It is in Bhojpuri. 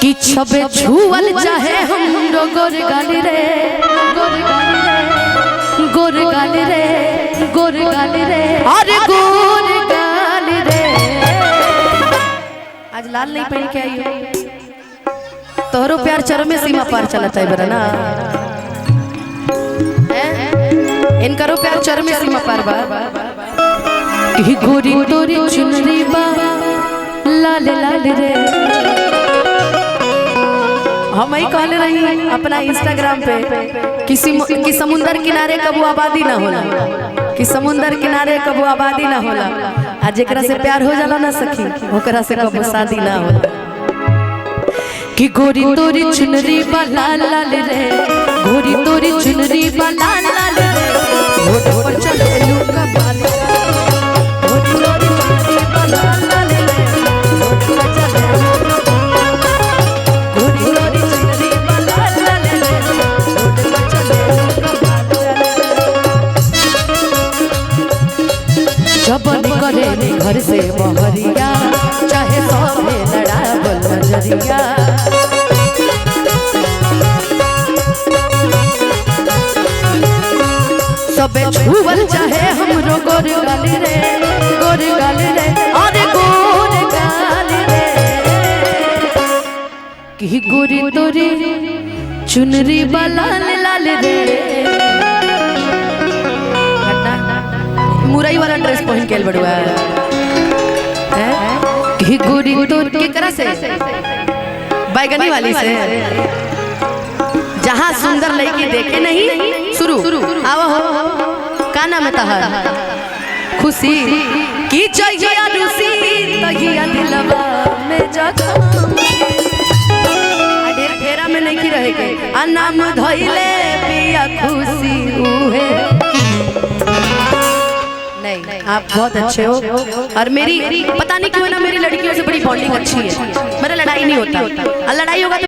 कि छबे छुअल चाहे हमरो गोर गाल रे, गोर गाल रे, गोर गाल रे, गोर गाल रे, अरे गोर गाल रे। आज लाल नहीं पहन के आई हो, तोहरो प्यार चरम में सीमा पार चलता है बरा ना, इनकरो प्यार चरम में सीमा पार बा। कि गोरी तोरी चुनरी बा लाल लाल रे। हम ही कहले रही अपना इंस्टाग्राम पे किसी कि समुंदर किनारे कबू आबादी ना होला, कि समुंदर किनारे कबू आबादी ना होला, आ जेकरा से प्यार हो जाला ना सखी ओकरा से कबू शादी ना होला। कि गोरी तोरी चुनरी बा लाल लाल रे, गोरी तोरी चुनरी बा लाल लाल रे, रोड पर चले लूका बाल, गोरी तोरी चुनरी बा लाल लाल रे, रोड पर चले गोरी तोरी चुनरी बा लाल लाल रे, रोड पर चले लूका बाल। जब निकले घर से बहरिया, चाहे सौभे लड़ावल नजरिया, सबे छुअल चाहे हमरो गोर गाल रे, गोर गाल रे, अरे गोर गाल रे। कि गोरी तोरी चुनरी बा लाल लाल रे। मुरई वाला ड्रेस पहन के आइल बड़ुआ हैं। कि गोरी तोर केकरा से, बैगनी वाली से, जहाँ सुंदर लड़की देखे नहीं शुरू आवा हो। का नाम है तहार? खुशी। की जहिया रुसी तहिया दिलवा में जखम, आ ढेर फेरा में नहीं रहे के, आ नाम धइले पिया खुशी उहे। नहीं, आप बहुत अच्छे हो और मेरी पता नहीं क्यों ना मेरी लड़कियों से बड़ी बॉन्डिंग अच्छी है, मेरा लड़ाई नहीं होता, और लड़ाई होगा तो